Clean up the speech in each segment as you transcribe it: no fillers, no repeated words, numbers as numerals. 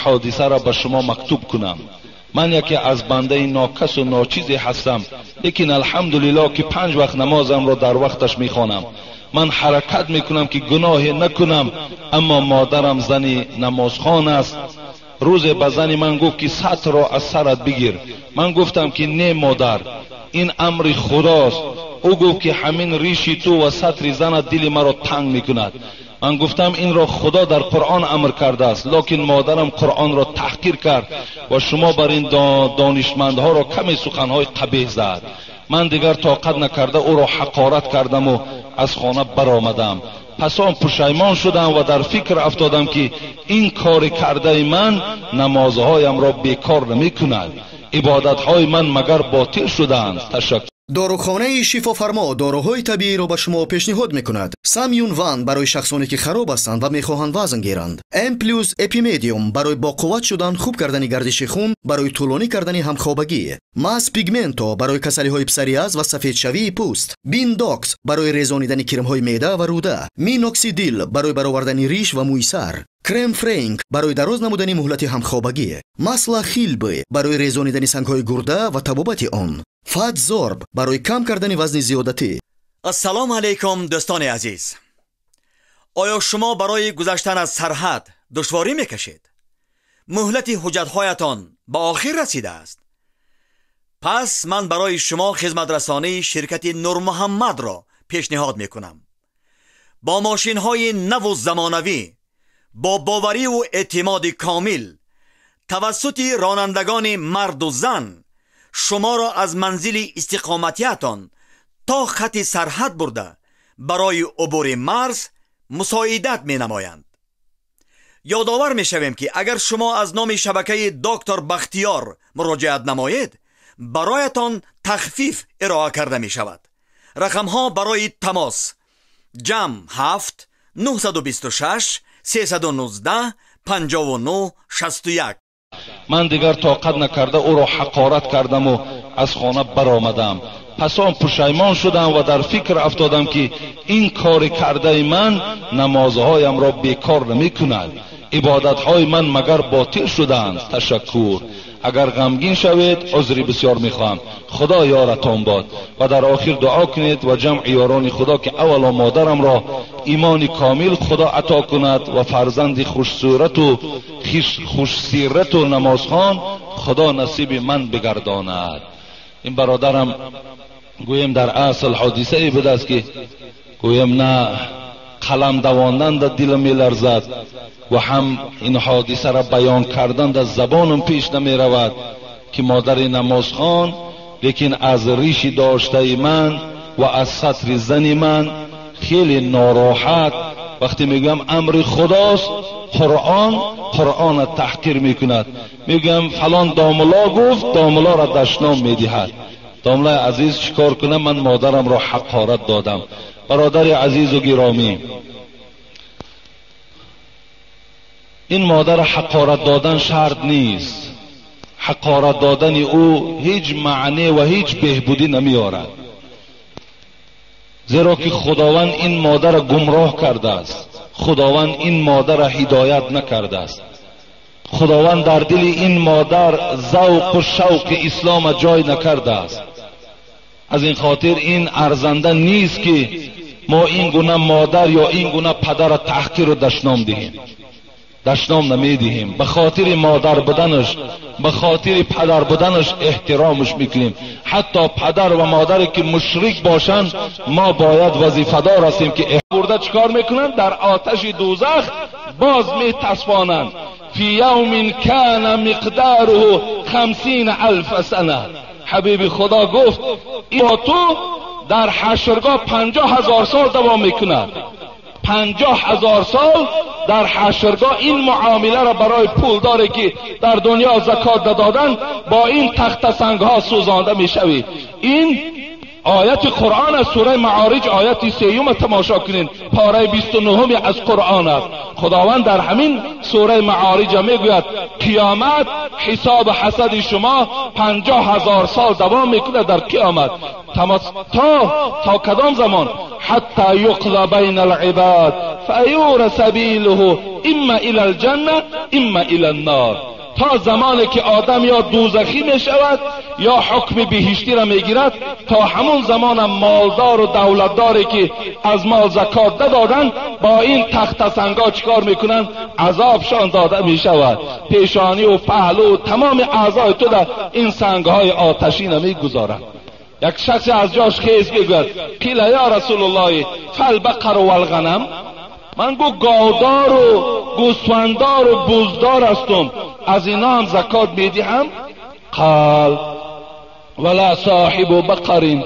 ҳодиса ро ба шумо мактуб кунам. Ман яке аз бандаи нокас ва ночизе ҳастам, лекин алҳамдулиллоҳ ки 5 вақт намозамро дар вақташ мехонам. Ман ҳаракат мекунам ки гуноҳе накунам, аммо модарам зани намозхон аст. Рӯзе ба зани ман гуфт ки сатрро аз сарат бигир. Ман гуфтам ки не модар, ин амри худост. Ӯ гуфт ки ҳамин риши ту ва сатри занат дили маро танг мекунад. Ман гуфтам инро Худо дар Қуръон амр кардааст, лекин модарам Қуръонро таҳқир кард ва шумо бар ин донишмандҳоро каме суханҳои қабеҳ зад. Ман дигар тоқат накарда ӯро ҳақорат кардам ва аз хона баромадам. Пас он пушаймон шудам ва дар фикр афтодам ки ин кори кардаи ман намозҳоямро бекор намекунад, ибодатҳои ман магар ботил шудаанд. Ташаккур. Дорухонаи шифофармо доруҳои табииро ба шумо пешниҳод мекунад. Самюн Ван барои шахсоне ки хароб ҳастанд ва мехоҳанд вазн гиранд. М плюс Эпимедиум барои боқувват шудан, хуб кардани гардиши хун, барои тӯлонӣ кардани ҳамхобагӣ. Мас Пигменто барои касалиҳои псориаз ва сафедшавии пӯст. Биндокс барои резонидани кирмҳои меъда ва рӯда. Миноксидил барои баровардани риш ва мӯи сар. Крем Френк барои дароз намудани муҳлати ҳамхобагӣ. Масла Хилбе барои резонидани сангҳои гурда ва табобати он. Фатзорб барои кам кардани вазни зиёдатӣ. Ассалому алайкум дӯстони азиз. Оё шумо барои гузаштан аз сарҳад душворӣ мекашед? Муҳлати ҳуҷҷатҳоятон ба охир расидааст. Пас ман барои шумо хизматрасонии ширкати Нурмуҳаммадро пешниҳод мекунам. Бо мошинҳои наву замонавӣ, бо бовариву эътимоди комил, тавассути ронандагони марду зан шуморо аз манзили истиқоматиятон то хати сарҳад бурда барои убури марз мусоидат менамоянд. Ёдовар мешавем ки агар шумо аз номи шабакаи доктор Бахтиёр муроҷиат намоед, бароятон тахфиф ироа карда мешавад. Рақамҳо барои тамос: ҷамъ 7 926 319 59 61. Ман дигар тоқат накарда ӯро ҳақорат кардам ва аз хона баромадам. Пас он пушаймон шудам ва дар фикр афтодам ки ин кори кардаи ман намозҳоямро бекор намекунад, ибодатҳои ман магар ботил шудаанд. Ташаккур. Агар ғамгин шавед узри бисёр мехоҳам. Худо ёратон бод. Ва дар охир дуо кунед ва ҷамъи ёрони Худо ки аввало модарамро имони комил Худо ато кунад ва фарзанди хушсурату хушсирату намозхон Худо насиби ман бигардонад. Ин бародарам гӯем дар асл ҳодисае будааст ки гӯем на қалам давондан дар дилам меларзад ва ҳам ин ҳодисаро баён кардан дар забонам пеш намеравад ки модари намозхон, лекин аз риши доштаи ман ва аз сатри зани ман хеле нороҳат. Вақте мегӯям амри худост, Қуръон Қуръонро таҳқир мекунад. Мегӯям фалон домулло гуфт, домуллоро дашном медиҳад. Домуллои азиз, чӣ кор кунам? Ман модарамро ҳақорат додам. Бародари азизу гиромӣ, ин модарро ҳақорат додан шарт нест. Ҳақорат додани ӯ ҳеҷ маъне ва ҳеҷ беҳбудӣ намеорад, зеро ки Худованд ин модарро гумроҳ кардааст. Худованд ин модарро ҳидоят накардааст. Худованд дар дили ин модар завқу шавқи ислома ҷой накардааст. Аз ин хотир ин арзанда нест ки мо ин гуна модар ё ин гуна падарро таҳқиру дашном диҳем. Дашном намедиҳем. Ба хотири модар буданаш, ба хотири падар буданаш эҳтиромаш мекунем. Ҳатто падар ва модаре ки мушрик бошанд, мо бояд вазифадор ҳастем ки бурда чикор мекунанд? Дар оташи дӯзах боз метасфонанд. фи явмин кана миқдаруҳу 50,000 сана. Ҳабиби Худо гуфт бо ту дар ҳашргоҳ 50,000 сол давом мекунад. 50,000 сол дар ҳашргоҳ ин муомиларо барои пулдоре ки дар дунё закот надоданд бо ин тахтасангҳо сӯзонда мешавӣ. Ин ояти Қуръон аз сураи Маориҷ ояти 3 тамошо кунед, пораи 29 аз Қуръон аст. Худованд дар ҳамин сураи Маориҷ мегӯяд қиёмат ҳисоби ҳасади шумо 50,000 сол давом мекунад дар қиёмат. То кадом замон? Ҳатта юқза байна алибад, فیور سبیله اما الی الجنه اما الی النار. تا زمانی که آدم یا دوزخی می شود یا حکم بهشتی را می گیرد، تا همون زمان مالدار و دولتداری که از مال زکات ندادن با این تخت سنگا چیکار میکنن؟ عذابشان داده می شود. پیشانی و پهلو و تمام اعضای تو در این سنگهای آتشین میگذارند. یک شخص از جاش خیز میگوید قیل یا رسول الله فالبقر والغنم، من گو گاودار و گوسفندار و بزدار هستم، از اینا هم زکات میدهم؟ قال ولا صاحب بقر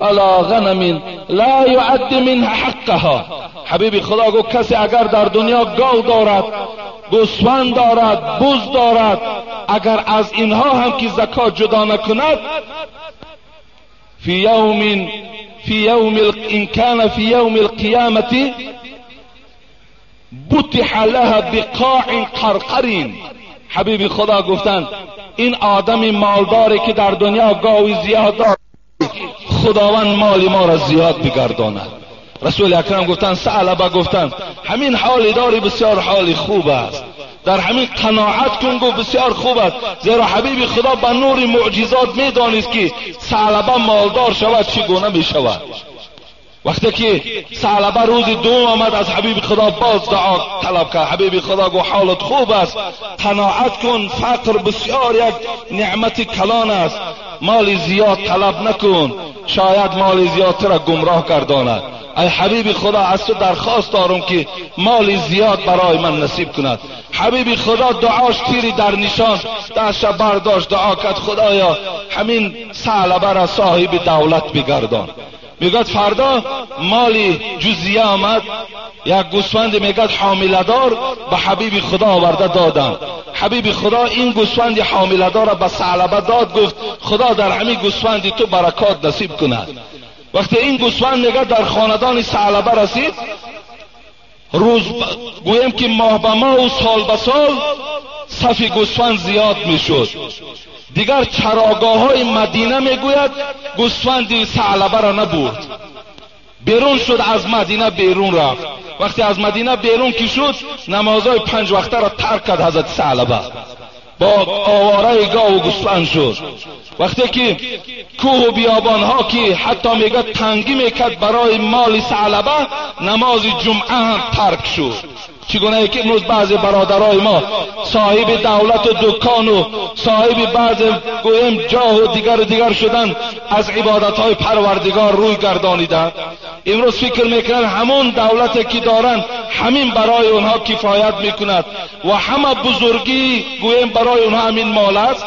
ولا غنم لا يعد منها حقها. حبیب خدا گو کسی اگر در دنیا گاو دارد، گوسفند دارد، بز دارد، اگر از اینها هم که زکات جدا نکند، فی یوم ان کان فی یوم القیامة بطح لها بقاع قرقر. حبیب خدا گفتند این آدم مالداری که در دنیا گاوی زیاد دارد، خداوند مال ما را زیاد بگرداند. رسول اکرم گفتند ثعلبه گفتند همین حالی داری بسیار حال خوب است، در همین قناعت کن، گفت بسیار خوب است. زیرا حبیب خدا به نور معجزات میدانست که ثعلبه مالدار شود چگونه میشود. وقتی که ثعلبه روز دوم آمد از حبیب خدا باز دعا طلب کرد. حبیب خدا گفت حالت خوب است، قناعت کن، فقر بسیار یک نعمت کلان است، مال زیاد طلب نکن، شاید مال زیاد را گمراه گرداند. ای حبیب خدا از تو درخواست دارم که مال زیاد برای من نصیب کند. حبیب خدا دعاش تیری در نشان دستش برداشت دعا کرد خدایا همین ثعلبه را صاحب دولت بگردان. میگد فردا مالی جزیه آمد، یک گوسفند میگد حامله دار به حبیب خدا آورده دادن. حبیب خدا این گوسفند حامله دار را به ثعلبه داد، گفت خدا در همین گوسفند تو برکات نصیب کند. وقتی این گوسفند میگد در خاندان ثعلبه رسید، روز گویم که ماه به ماه و سال به سال صف گوسفند زیاد میشد. دیگر چراگاه های مدینه میگوید گوسفند ثعلبه را نبرد، بیرون شد از مدینه بیرون رفت. وقتی از مدینه بیرون که شد، نمازهای 5 وقته را ترک کرد حضرت ثعلبه، با آواره گاو و گوسفند شد. وقتی که کوه و بیابان ها که حتی میگه تنگی میکرد برای مال ثعلبه، نماز جمعه هم ترک شد. چگونه که امروز بعضی برادرای ما صاحب دولت و دکان و صاحب بعض گویم جاه و دیگر و دیگر شدن، از عبادت های پروردگار روی گردانیدن. امروز فکر میکنن همون دولت که دارن همین برای اونها کفایت میکند و همه بزرگی گویم برای اونها همین مال است.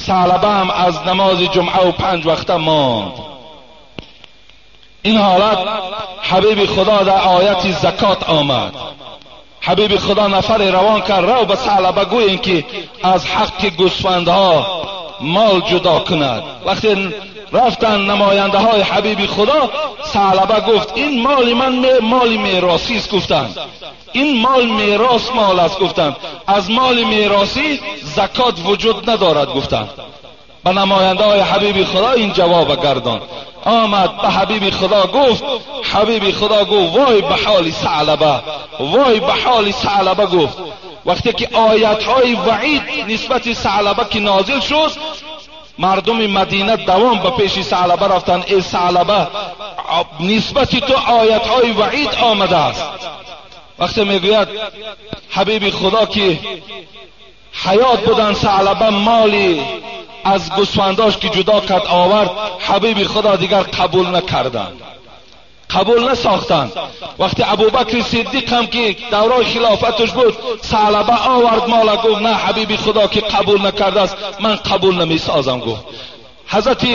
ثعلبه هم از نماز جمعه و 5 وقته ماند. این حالت حبیب خدا در آیت زکات آمد. حبیب خدا نفر روان کرد رو به ثعلبه گویین که از حق گوسفندها مال جدا کند. وقتی رفتن نماینده های حبیب خدا، ثعلبه گفت این مال من مال میراثی است. گفتند این مال میراث مال است. گفتند از مال میراثی زکات وجود ندارد. گفتند به نماینده های حبیب خدا این جواب گردان. آمد به حبیب خدا گفت، حبیب خدا گفت وای به حال ثعلبه، وای به حال ثعلبه. گفت وقتی که آیت های وعید نسبت ثعلبه که نازل شد، مردم مدینه دوام به پیش ثعلبه رفتن. ای ثعلبه نسبت تو آیت های وعید آمده است. وقتی میگوید حبیب خدا که حیات بودن، ثعلبه مالی از گوسفنداش که جدا کرد آورد، حبیب خدا دیگر قبول نکردند، قبول نساختند. وقتی ابوبکر صدیق هم که دورای خلافتش بود، ثعلبه آورد مال، گفت نه حبیب خدا که قبول نکرده است من قبول نمیسازم. گفت حضرت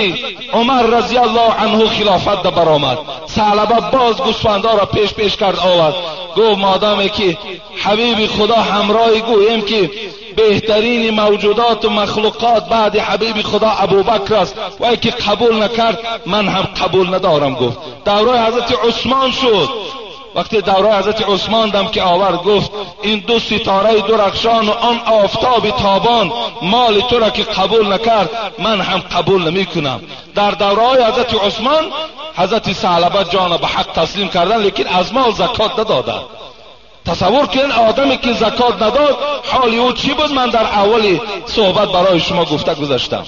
عمر رضی الله عنه خلافت برآمد، ثعلبه باز گوسفندا را پیش پیش کرد آورد. گفت مادامی که حبیب خدا همراه گویم که بهترین موجودات و مخلوقات بعد حبیب خدا ابوبکر است و که قبول نکرد من هم قبول ندارم. گفت دورای حضرت عثمان شد. وقتی دورای حضرت عثمان دم که آورد، گفت این دو ستاره درخشان و آن آفتاب تابان مال تو را که قبول نکرد من هم قبول نمی کنم. در دورای حضرت عثمان حضرت ثعلبه جان به حق تسلیم کردن، لیکن از مال زکات ندادن. تصور کن آدمی که زکات نداد حال او چی بود؟ من در اول صحبت برای شما گفته گذاشتم.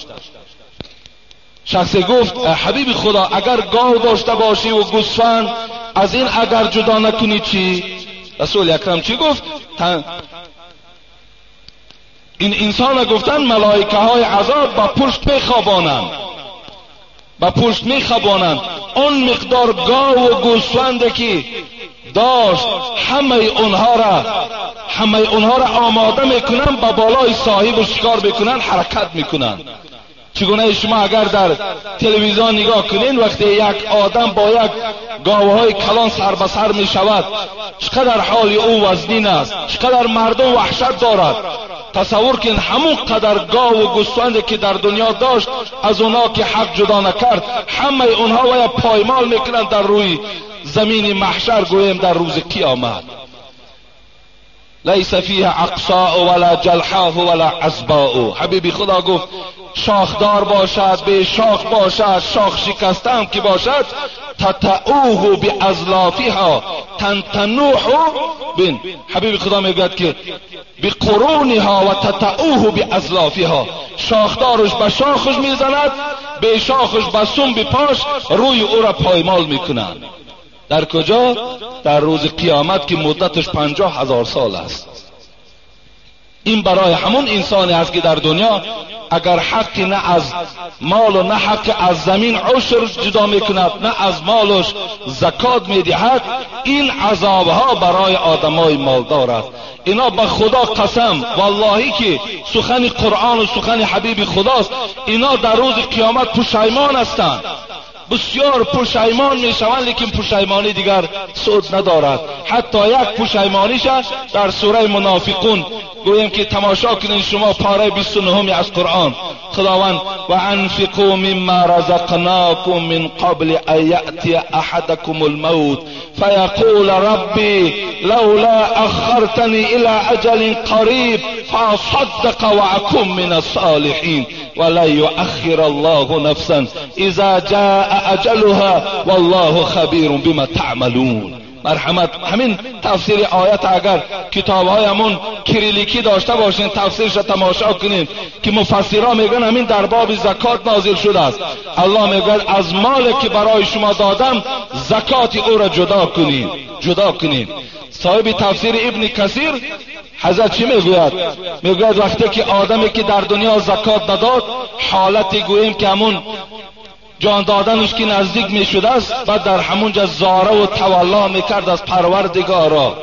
شخصی گفت حبیب خدا اگر گاو داشته باشی و گوسفند، از این اگر جدا نکنی چی؟ رسول اکرم چی گفت؟ این انسان گفتن ملائکه های عذاب با پشت میخوابانند، با پشت میخوابانند. اون مقدار گاو و گوسفند که داشت همه اونها را آماده میکنن، با بالای صاحب و شکار میکنن، حرکت میکنن. چگونه شما اگر در تلویزیون نگاه کنین، وقتی یک آدم با یک گاوهای کلان سر به سر می شود، چقدر حال او وزنین است، چقدر مردم وحشت دارد. تصور کن همون قدر گاو و گوسفند که در دنیا داشت، از اونا که حق جدا نکرد، همه اونها باید پایمال میکنن در روی زمین محشر، گویم در روز قیامت. لیس فیها عقصاء ولا جلحاء ولا عزباء. حبیبی خدا گفت شاخدار باشد، به شاخ باشد، شاخ شکسته هم که باشد، تتعوه بازلافها تنتنوح. بین حبیب خدا میگوید که بقرونها و تتعوه بازلافها، شاخدارش به شاخش میزند، به شاخش به سم به پاش، روی او را پایمال میکنند. در کجا؟ در روز قیامت که مدتش 50,000 سال است. این برای همون انسانی است که در دنیا اگر حق نه از مال و نه حق از زمین عشر جدا میکند، نه از مالش زکات میدهد، این عذابها برای آدمای مالدار است. اینا به خدا قسم واللهی که سخن قرآن و سخن حبیب خداست، اینا در روز قیامت پشیمان هستند، بسیار پشیمان میشوند، لیکن پشیمانی دیگر سود ندارد. حتی یک پشیمانیش در سوره منافقون گویم که تماشا کنین شما پاره 29 از قرآن، خداوند و انفقوا مما رزقناکم من قبل ان یأتی احدکم الموت فیقول ربی لولا اخرتنی الى اجل قریب فاصدق واکن من الصالحین ولا یؤخر الله نفسا اذا جاء اجلها والله خبیر بما تعملون. مرحمت، همین تفسیر آیت اگر کتاب های همون کریلیکی داشته باشین تفسیرش را تماشا کنین که مفسرها میگن همین در باب زکات نازل شده است. الله میگه از مال که برای شما دادم زکات او را جدا کنین، جدا کنین. صاحب تفسیر ابن کثیر حضرت چی میگوید؟ میگوید وقتی که آدمی که در دنیا زکات نداد، حالتی گوییم که همون جان دادنش که نزدیک می شده است، بعد در همونجا زاره و تولا میکرد از پروردگارا،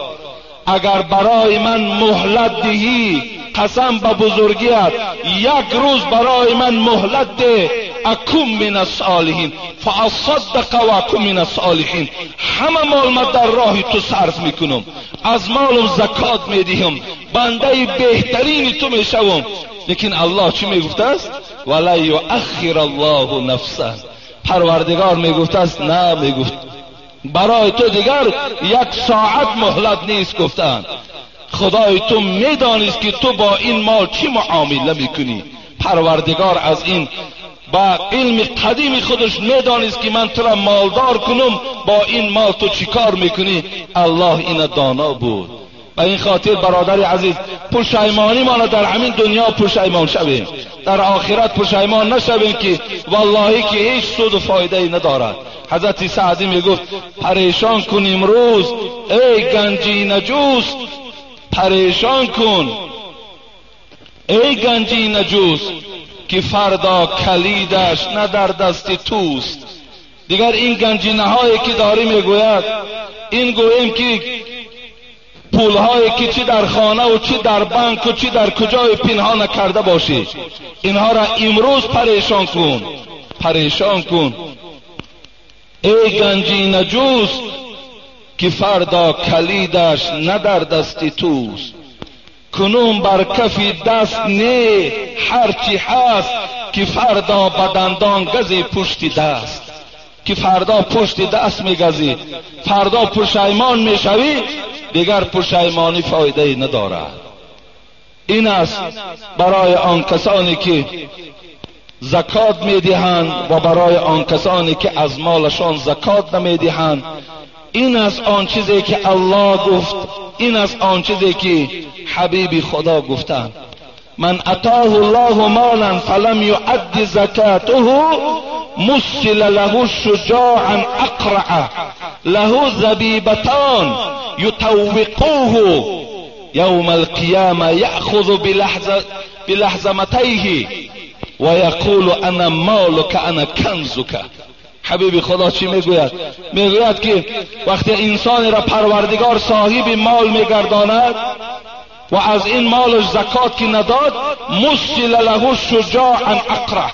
اگر برای من مهلت دهی، قسم به بزرگیت، یک روز برای من مهلت ده، اکون من الصالحین فاصدق و اکون من الصالحین، همه مال من در راه تو صرف میکنم، از مالم زکات میدهم، بنده بهترین تو میشوم. لیکن الله چی میگفته است؟ ولا یؤخر الله نفسا. پروردگار میگفته است نه، میگفت برای تو دیگر یک ساعت مهلت نیست. گفتند خدای تو میدانست که تو با این مال چی معامله میکنی. پروردگار از این با علم قدیم خودش میدانست که من تو را مالدار کنم، با این مال تو چیکار میکنی. الله این دانا بود. و این خاطر برادر عزیز، پشیمانی ما در همین دنیا پشیمان شویم، در آخرت پشیمان نشویم که واللهی که هیچ سود و فایده ای ندارد. حضرت سعدی میگفت پریشان کن امروز ای گنجی نجوس، پریشان کن ای گنجی نجوس که فردا کلیدش نه در دست توست. دیگر این گنجینه هایی که داری میگوید، این گوییم که پولهایی که چی در خانه و چی در بانک و چی در کجای پنهان کرده باشی، اینها را امروز پریشان کن، پریشان کن ای گنجی نجوس که فردا کلیدش نه در دست توست. کنون بر کف دست نه هرچی هست که فردا بدندان گزی پشت دست، که فردا پشت دست میگزی، فردا پشیمان میشوی، دیگر پشیمانی فایده ای ندارد. این است برای آن کسانی که زکات میدهند و برای آن کسانی که از مالشان زکات نمیدهند. این از آن چیزی که الله گفت، این از آن چیزی که حبیب خدا گفتند. من اتاه الله مالا فلم یؤد زکاته مثل له شجاعا اقرع له زبیبتان یطوقوه یوم القیامه یأخذ بلحظمتیه و یقول انا مالک انا کنزک. حبیب خدا چی میگوید؟ میگوید که وقتی انسانی را پروردگار صاحب مال میگرداند و از این مالش زکات که نداد، مثل له شجاعا اقرع.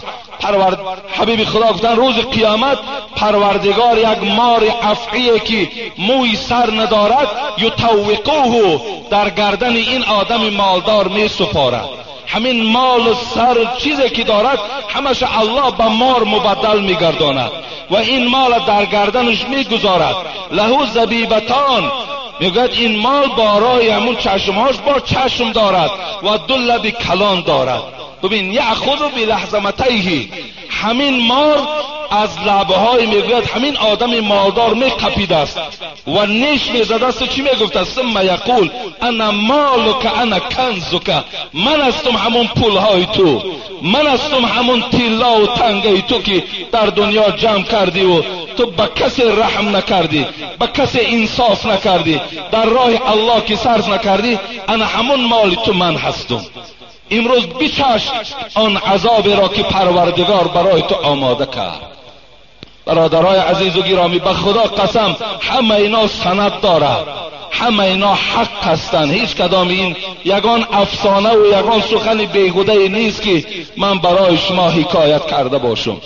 حبیب خدا گفتن روز قیامت پروردگار یک مار افعیه که موی سر ندارد یطوقوه در گردن این آدم مالدار می سپارد. همین مال و سر چیزی که دارد همش الله به مار مبدل میگرداند و این مال در گردنش میگذارد. له زبیبتان، میگوید این مال بارای همون چشمهاش با چشم دارد و دو لب کلان دارد. ببین یأخذ بلحظمتیه، همین مار از لبهای میگوید همین آدم مالدار میقپید است و نیش میزد است. چی میگفت است؟ ثم یقول انا مالک انا کنزک، من هستم همون پولهای تو، من هستم همون طلا و تنگه تو که در دنیا جمع کردی و تو به کسی رحم نکردی، به کسی انصاف نکردی، در راه الله که صرف نکردی، انا همون مال تو من هستم. امروز بچش آن عذاب را که پروردگار برای تو آماده کرد. برادرای عزیز و گرامی، به خدا قسم همه اینا سند دارد، همه اینا حق هستند. هیچ کدام این یگان افسانه و یگان سخن بیهوده نیست که من برای شما حکایت کرده باشم.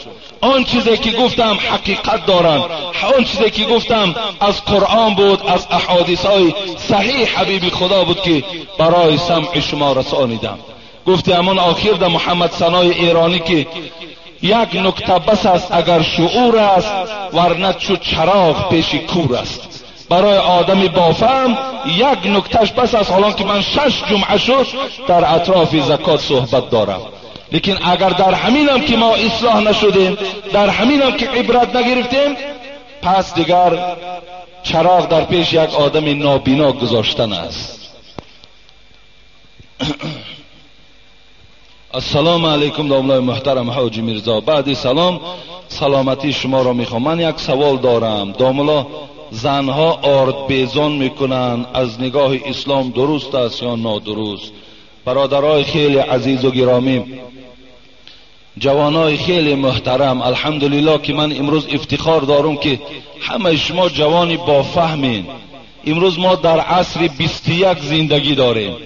آن چیزی که گفتم حقیقت دارند، آن چیزی که گفتم از قرآن بود، از احادیث های صحیح حبیب خدا بود که برای سمع شما رسانیدم. گفتی همون آخر در محمد ثنای ایرانی که یک نکته بس است اگر شعور است، ورنه چو چراغ پیش کور است. برای آدم بافهم یک نکتهش بس است. حالا که من 6 جمعه شد در اطراف زکات صحبت دارم، لیکن اگر در همینم که ما اصلاح نشدیم، در همینم که عبرت نگرفتیم، پس دیگر چراغ در پیش یک آدم نابینا گذاشتن است. السلام علیکم داملای محترم حاجی میرزا. بعد سلام، سلامتی شما را میخوام. من یک سوال دارم داملا، زنها آرد بیزان میکنن، از نگاه اسلام درست است یا نادرست؟ برادرای خیلی عزیز و گرامی، جوانای خیلی محترم، الحمدلله که من امروز افتخار دارم که همه شما جوانی با فهمین. امروز ما در عصر 21 زندگی داریم.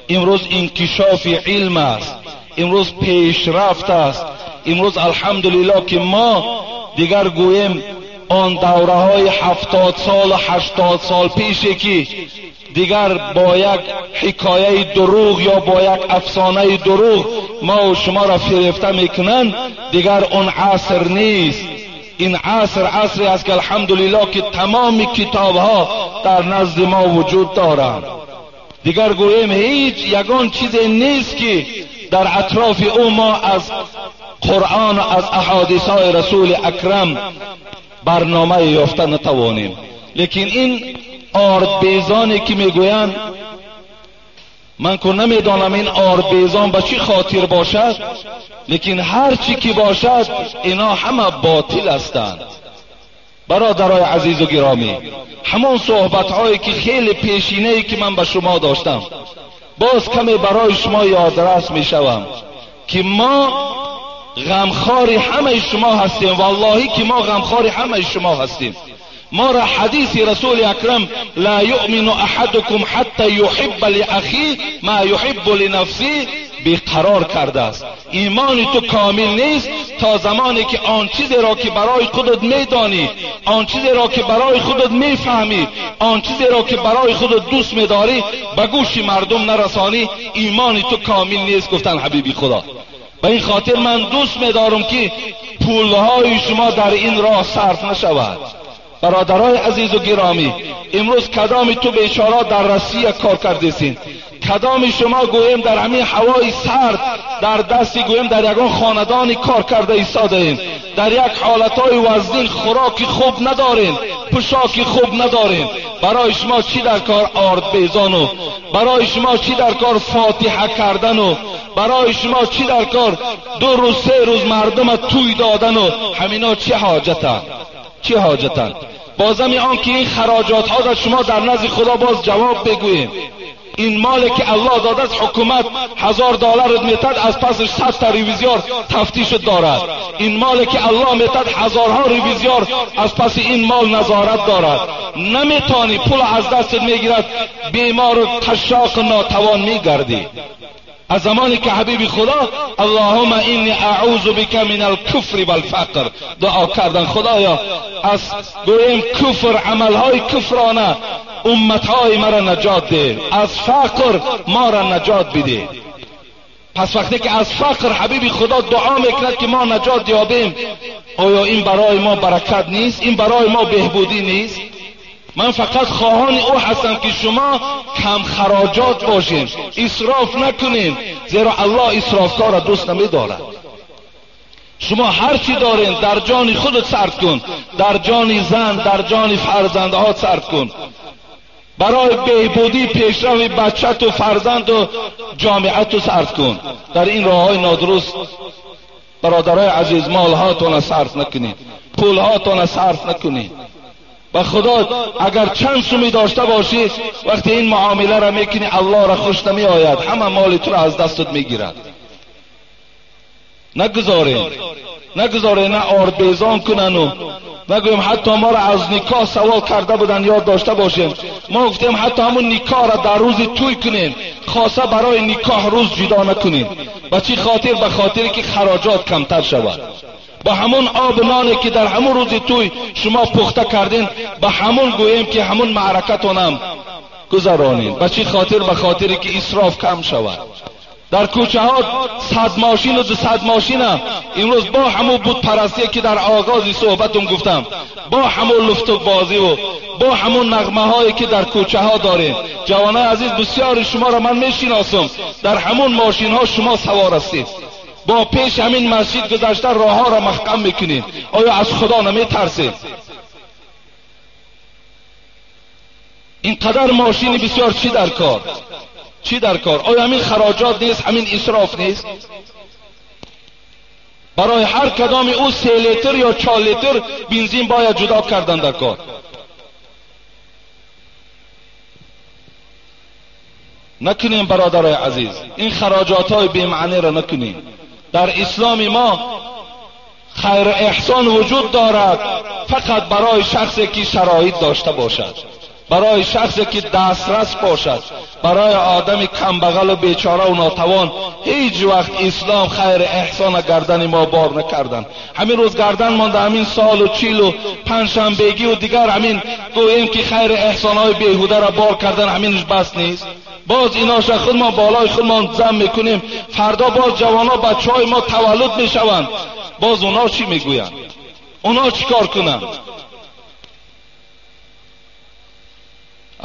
امروز انکشاف علم است، امروز پیشرفت است. امروز الحمدلله که ما دیگر گوییم آن دوره های 70 سال و 80 سال پیشه که دیگر با یک حکایه دروغ یا با یک افسانه دروغ ما و شما را فریفته میکنن، دیگر آن عصر نیست. این عصر عصری است که الحمدلله که تمام کتاب ها در نزد ما وجود دارند. دیگر گوییم هیچ یگان چیزی نیست که در اطراف او ما از قرآن و از احادیث های رسول اکرم برنامه یافته نتوانیم. لیکن این آرد بیزانی که میگویند، من که نمیدانم این آرد بیزان به چی خاطر باشد، لیکن هر چی که باشد اینا همه باطل هستند. برادرای عزیز و گرامی، همان صحبت هایی که خیلی پیشینه که من به شما داشتم، باز کمی برای شما یادرس میشوم که ما غمخوار همه شما هستیم. واللهی که ما غمخوار همه شما هستیم. ما را حدیث رسول اکرم لا یؤمن احدکم حتی یحب لاخیه ما یحب لنفسه بیقرار کرده است. ایمان تو کامل نیست تا زمانی که آن چیزی را که برای خودت میدانی، آن چیزی را که برای خودت میفهمی، آن چیزی را که برای خودت دوست میداری به گوش مردم نرسانی، ایمان تو کامل نیست، گفتن حبیبی خدا. به این خاطر من دوست میدارم که پولهای شما در این راه صرف نشود. برادرای عزیز و گرامی، امروز کدام تو بیچاره در روسیه کار کردیسین، Кадоми шумо гӯем дар ҳамин ҳавои сард дар дасти гӯем дар ягон хонадони кор карда истодаем, дар як ҳолатҳои вазнин хӯроки хуб надорем, пӯшоки хуб надорем, барои шумо чӣ дар кор ордбезону, барои шумо чӣ дар кор фотиҳа кардану, барои шумо чӣ дар кор 2 рӯз 3 рӯз мардума тӯй додану, ҳамино чӣ ҳоҷатанд? Чӣ ҳоҷатанд? Бозами он ки ин хароҷотҳо дар шумо дар назди Худо боз ҷавоб бигӯем. Ин моле ки Аллоҳ додааст, ҳукумат $1000 метад, аз пасаш 100 та ревизиёр тафтиш дорад. Ин моле ки Аллоҳ метад, ҳазорҳо ревизиёр аз паси ин мол назорат дорад. Наметавонӣ, пул аз дастат мегирад, бемору қашшоқу нотавон мегардӣ. Аз замоне ки ҳабиби Худо Аллоҳумма инни аъузу бика мин алкуфри валфақр дуо кардан, Худоё аз гӯем куфр, амалҳои куфрона умматҳои маро наҷот деҳ, аз фақр моро наҷот бидеҳ. Пас вақте ки аз фақр ҳабиби Худо дуо мекунад ки мо наҷот ёбем, оё ин барои мо баракат нест? Ин барои мо беҳбудӣ нест? Ман фақат хоҳони ӯ ҳастам ки шумо кам хароҷот бошем, исроф накунем, зеро Аллоҳ исрофкорро дӯст намедорад. Шумо ҳар чӣ дорем дар ҷони худат сарф кун, дар ҷони зан, дар ҷони фарзандҳо сарф кун, барои беҳбудӣ пешрави бачату фарзанду ҷомеату сарф кун. Дар ин роҳҳои нодуруст бародарои азиз, молҳоятонро сарф накунед, пулҳоятонро сарф накунед. Ба Худо агар чанд суми дошта бошӣ, вақте ин муомиларо мекунӣ, Аллоҳро хуш намеояд, ҳама моли туро аз дастат мегирад. Нагузорем, нагузорем на ордбезон кунану нагӯем. Ҳатто моро аз никоҳ савол карда буданд, ёд дошта бошем. Мо гуфтем ҳатто ҳамун никоҳро дар рӯзи тӯй кунем, хоса барои никоҳ рӯз ҷудо накунем. Ба чӣ хотир? Ба хотире ки хароҷот камтар шавад. Ба ҳамун об ноне ки дар ҳамун рӯзи тӯй шумо пухта кардин, ба ҳамун гӯем ки ҳамун маъракатонам гузаронем. Ба чӣ хотир? Ба хотире ки исроф кам шавад. Дар кӯчаҳо 100 мошину 200 мошина имрӯз бо ҳамун бутпарастие ки дар оғози суҳбатум гуфтам, бо ҳамун луфтубозиву бо ҳамун нағмаҳое ки дар кӯчаҳо дорем. Ҷавонои азиз, бисёри шуморо ман мешиносам, дар ҳамун мошинҳо шумо савор ҳастед. Бо пеш ҳамин масҷид гузашта роҳҳоро маҳкам мекунед. Оё аз Худо наметарсед? Ин қадар мошини бисёр чӣ дар кор? Чӣ дар кор? Оё ҳамин хароҷот нест? Ҳамин исроф нест? Барои ҳар кадоми ӯ 3 литр ё 4 литр бензин бояд ҷудо кардан дар кор. Накунем бародарои азиз, ин хароҷотҳои бемаъниро накунем. Дар исломи мо хайру эҳсон вуҷуд дорад фақат барои шахсе ки шароит дошта бошад, барои шахсе ки дастрас бошад. Барои одами камбағалу бечорау нотавон ҳеҷ вақт ислом хайру эҳсона гардани мо бор накардан. Ҳамин рӯз гардан монда ҳамин солу чилу панҷшанбегию дигар ҳамин гӯем ки хайру эҳсонҳои беҳударо бор кардан, ҳаминаш бас нест. Боз иноша худмон болои худмон зам мекунем. Фардо боз ҷавонҳо, бачаҳои мо таваллуд мешаванд, боз онҳо чӣ мегӯянд? Онҳо чӣ кор кунанд?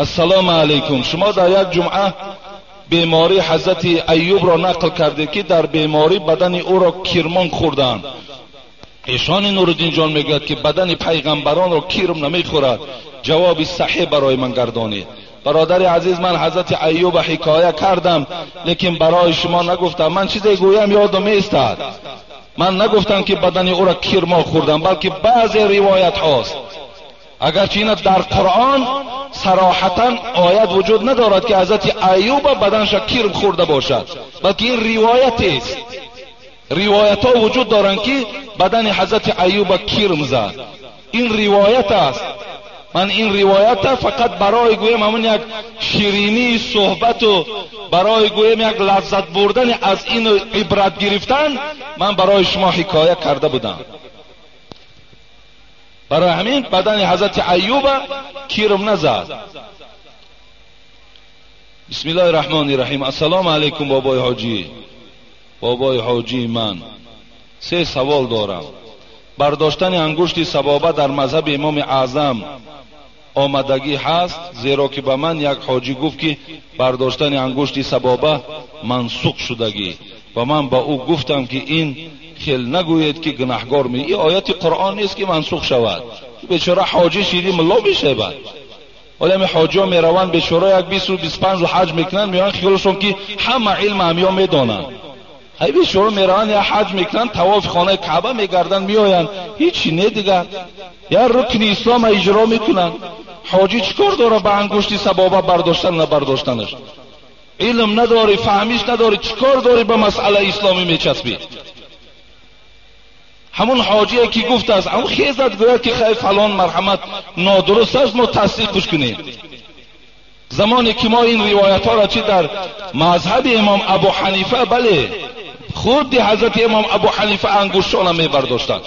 Ассалому алайкум. Шумо дар як ҷумъа бемории ҳазрати Айюбро нақл кардед ки дар беморӣ бадани ӯро кирмон хӯрданд. Эшони Нуриддинҷон мегӯяд ки бадани пайғамбаронро кирм намехӯрад. Ҷавоби саҳеҳ барои ман гардонед. Бародари азиз, ман ҳазрати Айюба ҳикоя кардам, лекин барои шумо нагуфтам. Ман чизе гӯям ёдам меистад. Ман нагуфтам ки бадани ӯро кирмон хӯрдам, балки баъзе ривоятҳост. Агарчи ина дар Қуръон сароҳатан оят вуҷуд надорад ки ҳазрати Айюба баданша кирм хӯрда бошад, балки ин ривоятест. Ривоятҳо вуҷуд доранд ки бадани ҳазрати Айюба кирм зад. Ин ривоят аст. Ман ин ривоята фақат барои гӯем ҳамун як ширинии суҳбату барои гӯем як лаззат бурдани аз ин ибрат гирифтан ман барои шумо ҳикоя карда будам. Барои ҳамин бадани ҳазрати Айюба кирм назад. Бисмиллоҳи раҳмони раҳим. Ассалому алайкум бобои ҳоҷӣ. Бобои ҳоҷии ман, 3 савол дорам. Бардоштани ангушти сабоба дар мазҳаби имоми аъзам омадагӣ ҳаст, зеро ки ба ман як ҳоҷӣ гуфт ки бардоштани ангушти сабоба мансух шудагӣ ва ман ба ӯ гуфтам ки ин хел нагӯед ки гунаҳгор ме. Ин ояти Қуръон нест ки мансух шавад. Бечора ҳоҷӣ шиди мулло мешавад. Ҳоло ҳамин ҳоҷиҳо мераванд бечора як 20-25 ҳаҷ мекунанд, меоянд хиёлшон ки ҳама илм ҳамиё медонанд. Ҳай бечора мераванд як ҳаҷ мекунанд, тавофи хонаи Каъба мегарданд, меоянд, ҳичи не дигар. Як рукни ислома иҷро мекунанд. Ҳоҷӣ чӣ кор дорад ба ангушти сабоба бардоштан набардоштанаш? Илм надорӣ, фаҳмиш надорӣ, чӣ кор дорӣ ба масъалаи исломӣ мечаспӣ? Ҳамун ҳоҷие ки гуфтааст, ҳамун хезад гӯяд ки хай фалон марҳамат нодуруст аст, мо тасдиқш кунем. Замоне ки мо ин ривоятҳоро чи дар мазҳаби имом Абу Ҳанифа, бале, худи ҳазрати имом Абу Ҳанифа ангуштшона мебардоштанд.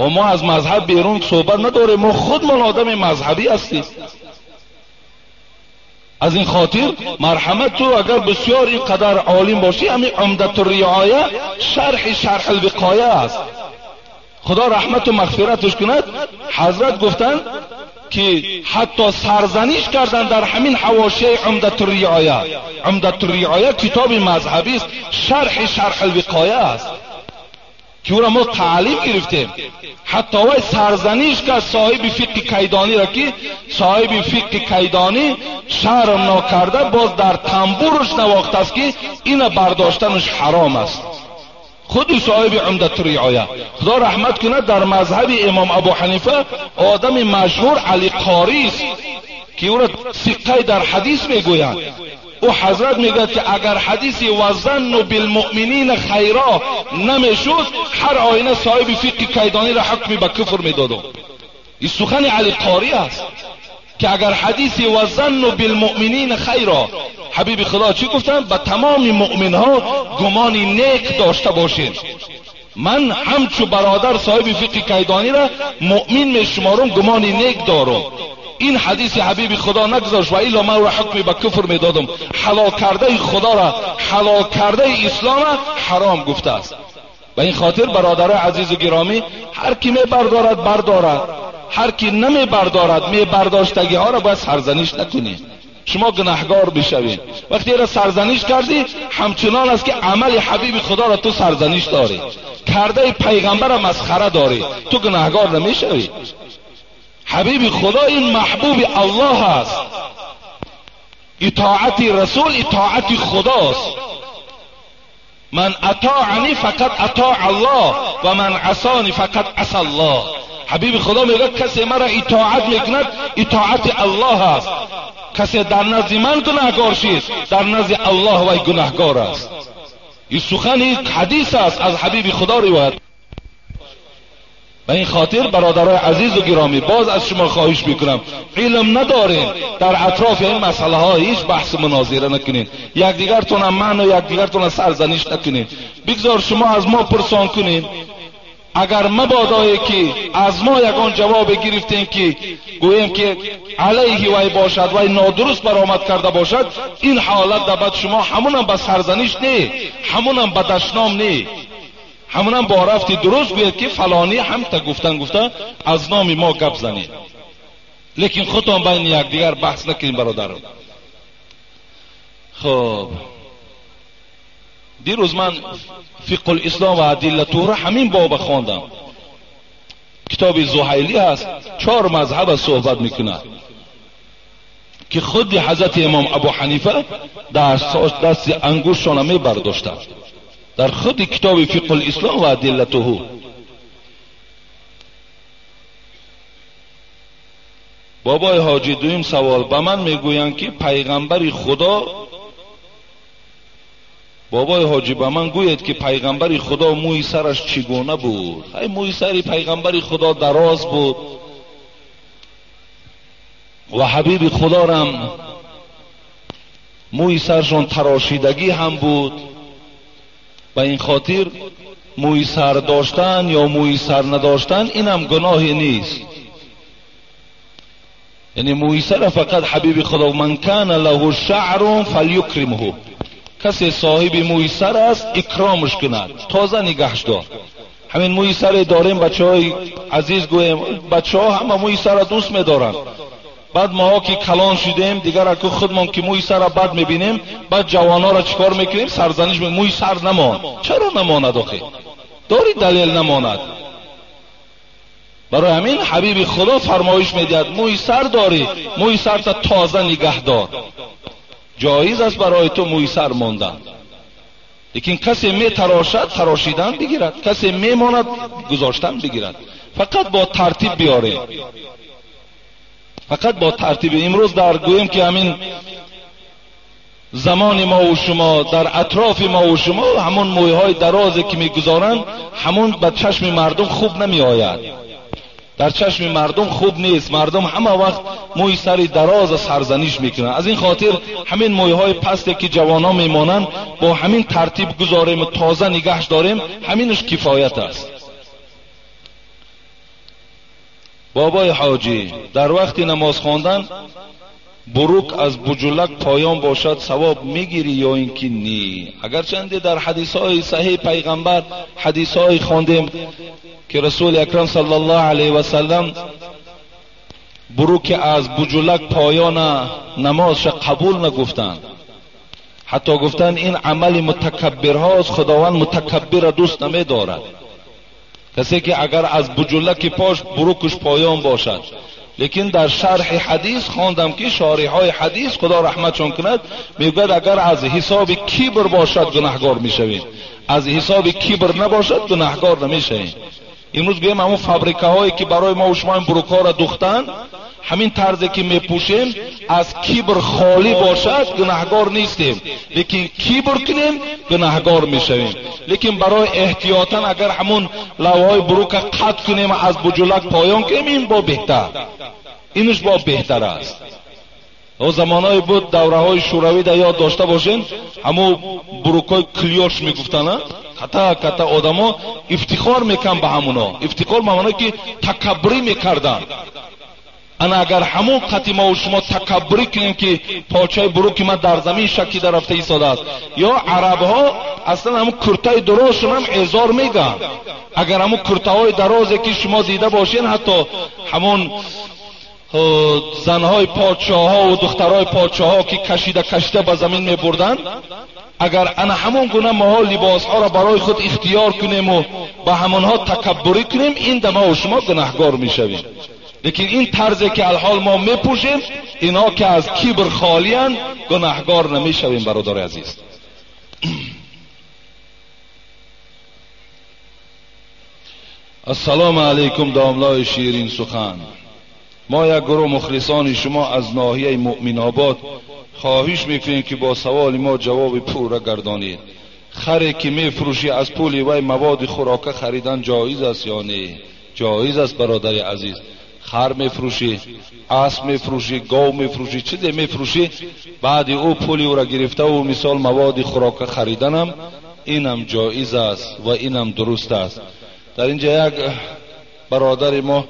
Ва мо аз мазҳаб берун суҳбат надорем, мо худмон одами мазҳабӣ ҳастем. Аз ин хотир марҳамат ту агар бисёр ин қадар олим бошӣ, ҳамин Умдатур-риоя шарҳи Шарҳ-ул-Виқоя аст. Худо раҳмату мағфираташ кунад, ҳазрат гуфтанд ки ҳатто сарзаниш карданд дар ҳамин ҳавошияи Умдатур-риоя. Умдатур-риоя китоби мазҳабист, шарҳи Шарҳ-ул-Виқоя аст ки ӯро мо таълим гирифтем. Ҳатто вай сарзаниш кард соҳиби фиқҳи кайдониро ки соҳиби фиқҳи кайдонӣ шарм нокарда боз дар тамбурш навохтааст ки ина бардоштанаш ҳаром аст. Худи соҳиби Умдатур-риоя, худо раҳмат кунад, дар мазҳаби имом Абу Ҳанифа одами машҳур Али Қорист ки ӯро сиққай дар ҳадис мегӯянд. Ӯ ҳазрат мегӯяд ки агар ҳадиси вазанну билмуъминина хайро намешуд, ҳар оина соҳиби фиқҳи кайдониро ҳукми ба куфр медодум. Ин сухани Али Қорӣ аст ки агар ҳадиси вазанну билмуъминина хайро, ҳабиби худо чӣ гуфтанд? Ба тамоми муъминҳо гумони нек дошта бошед. Ман ҳамчу бародар соҳиби фиқҳи кайдониро муъмин мешуморум, гумони нек дорум. Ин ҳадиси ҳабиби худо нагузошт ва илло ман ӯро ҳукми ба куфр медодум. Ҳалол кардаи худоро, ҳалол кардаи ислома ҳаром гуфтааст. Ба ин хотир бародарои азизу гиромӣ, ҳар ки мебардорад бардорад, ҳар ки намебардорад мебардоштагиҳоро бояд сарзаниш накунед. Шумо гунаҳгор бишавед. Вақте ира сарзаниш кардӣ, ҳамчунон аст ки амали ҳабиби худоро ту сарзаниш дорӣ, кардаи пайғамбара масхара дорӣ, ту гунаҳгор намешавӣ. Ҳабиби худо ин маҳбуби Аллоҳ аст. Итоати расул итоати худост. Ман атоани фақат атоа Аллоҳ ва ман асани фақат аса Аллоҳ. Ҳабиби худо мегӯяд касе маро итоат мекунад итоати Аллоҳ аст. Касе дар назди ман гунаҳгор шид, дар назди Аллоҳ вай гунаҳгор аст. Ин сухани ҳадис аст аз ҳабиби худо ривоят. Ба ин хотир бародарои азизу гиромӣ, боз аз шумо хоҳиш мекунам, илм надорем дар атрофи ин масъалаҳо ҳеҷ баҳсу мунозира накунед, якдигартона маъну якдигартона сарзаниш накунед. Бигзор шумо аз мо пурсон кунед. Агар мабодое ки аз мо ягон ҷавобе гирифтем ки гӯем ки алайҳи вай бошад, вай нодуруст баромад карда бошад, ин ҳолат дабад шумо ҳамунам ба сарзаниш не, ҳамунам ба дашном не, ҳамунам бо рафти дуруст гӯед ки фалонӣ ҳамта гуфтан гуфта аз номи мо гап занед. Лекин худтон байни якдигар баҳс накунед бародарон. Хоб, дирӯз ман фиқҳул-ислом ва адиллатуҳро ҳамин боба хондам. Китоби Зуҳайлӣ ҳаст, 4 мазҳаба суҳбат мекунад ки худи ҳазрати имом Абу Ҳанифа дасти ангуштшона мебардоштанд дар худи китоби фиқҳул-ислом ва адиллатуҳу. Бобои ҳоҷӣ, дуюм савол. Ба ман мегӯянд ки пайғамбари худо, бобои ҳоҷӣ ба ман гӯед ки пайғамбари худо мӯи сараш чӣ гуна буд? Ай мӯи сари пайғамбари худо дароз буд ва ҳабиби худорам мӯи саршон тарошидагӣ ҳам буд. Ба ин хотир мӯи сар доштан ё мӯи сар надоштан инам гуноҳе нест. Яъне мӯи сара фақат ҳабиби худо ман кана лаҳу шаърун фалюкримҳу, касе соҳиби мӯи сар аст икромаш кунад, тоза нигаҳш дор. Ҳамин мӯи саре дорем, бачаҳои азиз, гӯем бачаҳо ҳама мӯи сара дӯст медоранд. Баъд моҳо ки калон шудем, дигар аку худмон ки мӯи сара бад мебинем, баъд ҷавонҳоро чӣ кор мекунем? Сарзаниш мекунем, мӯи сар намон. Чаро намонад охи? Дори далел намонад. Барои ҳамин ҳабиби Худо фармоиш медиҳад: мӯи сар дорӣ, мӯи сарта тоза нигаҳ дор. Ҷоиз аст барои ту мӯи сар мондан. Лекин касе метарошад, тарошидан бигирад, касе мемонад, гузоштан бигирад. Фақат бо тартиб биёрем. Фақат бо тартиб. Имрӯз дар гӯем ки ҳамин замони мо ва шумо, дар атрофи мо ва шумо ҳамон мӯйҳои дарозе ки мегузоранд, ҳамон ба чашми мардум хуб намеояд. Дар чашми мардум хуб нест. Мардум ҳама вақт мӯи сари дароз сарзаниш мекунанд. Аз ин хотир ҳамин мӯйҳои пасте ки ҷавонон мемонанд, бо ҳамин тартиб гузорем ва тоза нигаҳш дорем, ҳаминаш кифоят аст. Бобои ҳоҷӣ, дар вақти намоз хондан бурук аз буҷулак поён бошад, савоб мегирӣ ё ин ки не? Агарчанде дар ҳадисҳои саҳеҳ пайғамбар ҳадисҳое хондем ки расули акрам саллаллоҳу алайҳи васаллам буруки аз буҷулак поёна намозша қабул нагуфтанд. Ҳатто гуфтанд ин амали мутакаббирҳост, Худованд мутакаббирро дӯст намедорад. Касе ки агар аз буҷулаки пош бурукаш поён бошад. Лекин дар шарҳи ҳадис хондам ки шориҳои ҳадис, Худо раҳматшон кунад, мегӯяд агар аз ҳисоби кибр бошад гунаҳгор мешавем, аз ҳисоби кибр набошад гунаҳгор намешавем. Имрӯз гӯем ҳамон фабрикаҳое ки барои мо ва шумо ин бурукҳоро духтанд, ҳамин тарзе ки мепӯшем аз кибр холӣ бошад гунаҳгор нестем, лекин кибр кунем гунаҳгор мешавем. Лекин барои эҳтиётан агар ҳамон лавҳои бурука қатъ кунем, аз буҷулак поён кунем, ин бо беҳтар, инаш бо беҳтар аст. О замонҳое буд, давраҳои шӯравӣ да ёд дошта бошен, ҳамон бурукҳои клёш мегуфтанд, ката ката одамо ифтихор мекунанд ба ҳамуно, ифтихор ба маъное ки такаббурӣ мекарданд. Ана агар ҳамон қати мо ва шумо такаббурӣ кунем ки почаи буруки ман дар замин шакида рафта истодааст, ё арабҳо аслан ҳамон куртаи дарозшон ҳам эзор мегӯянд. Агар ҳамон куртаҳои дарозе ки шумо дида бошен, ҳатто ҳамон занҳои подшоҳҳо ва духтарҳои подшоҳҳо ки кашида кашида ба замин мебурданд, агар ана ҳамон гуна моҳо либосҳоро барои худ ихтиёр кунем ва ба ҳамонҳо такаббурӣ кунем, ин да мо ва шумо гунаҳгор мешавем. Лекин ин тарзе ки алҳол мо мепӯшем, инҳо ки аз кибр холиянд, гунаҳгор намешавем, бародари азиз. Ассалому алайкум, домлои ширин сухан. Мо як гурӯҳ мухлисони шумо аз ноҳияи Муъминобод хоҳиш мекунем ки бо саволи мо ҷавоби пурра гардонед. Харе ки мефурӯшӣ аз пули вай маводи хӯрока харидан ҷоиз аст ё не? Ҷоиз аст, бародари азиз. Хар мефурӯшӣ, асп мефурӯшӣ, гов мефурӯшӣ, чизе мефурӯшӣ, баъди ӯ пули ӯро гирифтаву мисол маводи хӯрока хариданам, инам ҷоиз аст ва инам дуруст аст. Дар инҷа як бародари мо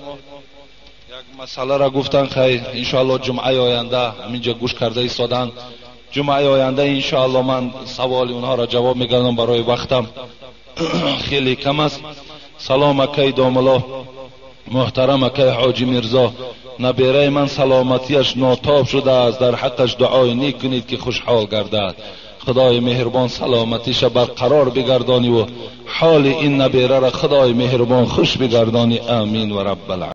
як масъаларо гуфтанд, хайр, иншоалло ҷумъаи оянда ҳаминҷа гӯш карда истоданд. Ҷумъаи оянда иншоалло ман саволи онҳоро ҷавоб мегардам, барои вақтам хеле кам аст. Салом акай домулло муҳтарам, акай ҳоҷи Мирзо, набераи ман саломатиаш нотоб шудааст, дар ҳаққаш дуои нек кунед ки хушҳол гардад. Худои меҳрубон саломатиша барқарор бигардонӣ ва ҳоли ин набераро Худои меҳрубон хуш бигардонӣ. Амин ва раббал.